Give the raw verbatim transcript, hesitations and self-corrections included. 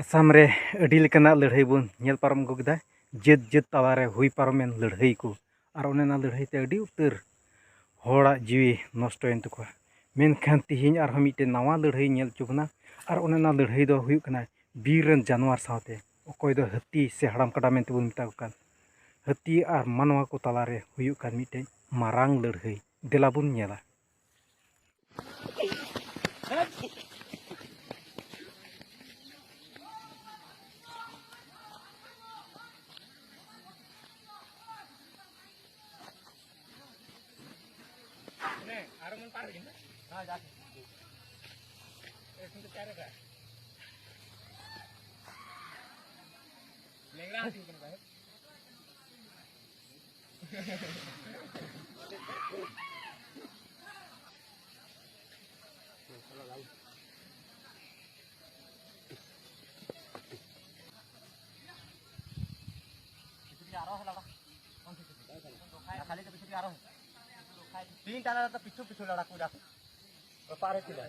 ᱟᱥᱟᱢ ᱨᱮ ᱟᱹᱰᱤ ᱞᱮᱠᱟᱱᱟᱜ ᱞᱟᱹᱲᱦᱟᱹᱭ ᱵᱚᱱ ᱧᱮᱞ ᱯᱟᱨᱚᱢ ᱟᱹᱜᱩ ᱠᱮᱫᱟ᱾ ᱡᱟᱹᱛ ᱡᱟᱹᱛ ᱛᱟᱞᱟᱨᱮ ᱦᱩᱭ ᱯᱟᱨᱚᱢᱮᱱ ᱞᱟᱹᱲᱦᱟᱹᱭ ᱠᱚ, ᱟᱨ ᱚᱱᱮ ᱚᱱᱟ ᱞᱟᱹᱲᱦᱟᱹᱭ ᱛᱮ ᱟᱹᱰᱤ ᱩᱛᱟᱹᱨ ᱦᱚᱲᱟᱜ ᱡᱤᱣᱤ ᱱᱚᱥᱴᱚᱭᱮᱱ ᱛᱟᱠᱚᱣᱟ᱾ ᱢᱮᱱᱠᱷᱟᱱ ᱛᱮᱦᱮᱧ ᱟᱨᱦᱚᱸ ᱢᱤᱫᱴᱮᱱ ᱱᱟᱣᱟ ᱞᱟᱹᱲᱦᱟᱹᱭ ᱧᱮᱞ ᱦᱚᱪᱚ ᱵᱚᱱᱟ, ᱟᱨ ᱚᱱᱮ ᱚᱱᱟ ᱞᱟᱹᱲᱦᱟᱹᱭ ᱫᱚ ᱦᱩᱭᱩᱜ ᱠᱟᱱᱟ ᱵᱤᱨ ᱨᱮᱱ ᱡᱟᱱᱣᱟᱨ ᱥᱟᱶᱛᱮ, ᱚᱠᱚᱭ ᱫᱚ ᱦᱟᱹᱛᱤ ᱥᱮ ᱦᱟᱲᱟᱢ ᱠᱟᱰᱟ ᱢᱮᱱᱛᱮ ᱵᱚᱱ ᱢᱮᱛᱟ ᱠᱚ ᱠᱟᱱ᱾ ᱦᱟᱹᱛᱤ ᱟᱨ ᱢᱟᱱᱣᱟ ᱠᱚ ᱛᱟᱞᱟᱨᱮ ᱦᱩᱭᱩᱜ ᱠᱟᱱ ᱢᱤᱫᱴᱮᱱ ᱢᱟᱨᱟᱝ ᱞᱟᱹᱲᱦᱟᱹᱭ, ᱫᱮᱞᱟ ᱵᱚᱱ ᱧᱮᱞᱟ᱾ तीन टाला तो पीछू पीछू लड़ा कूदा। और पार है किला।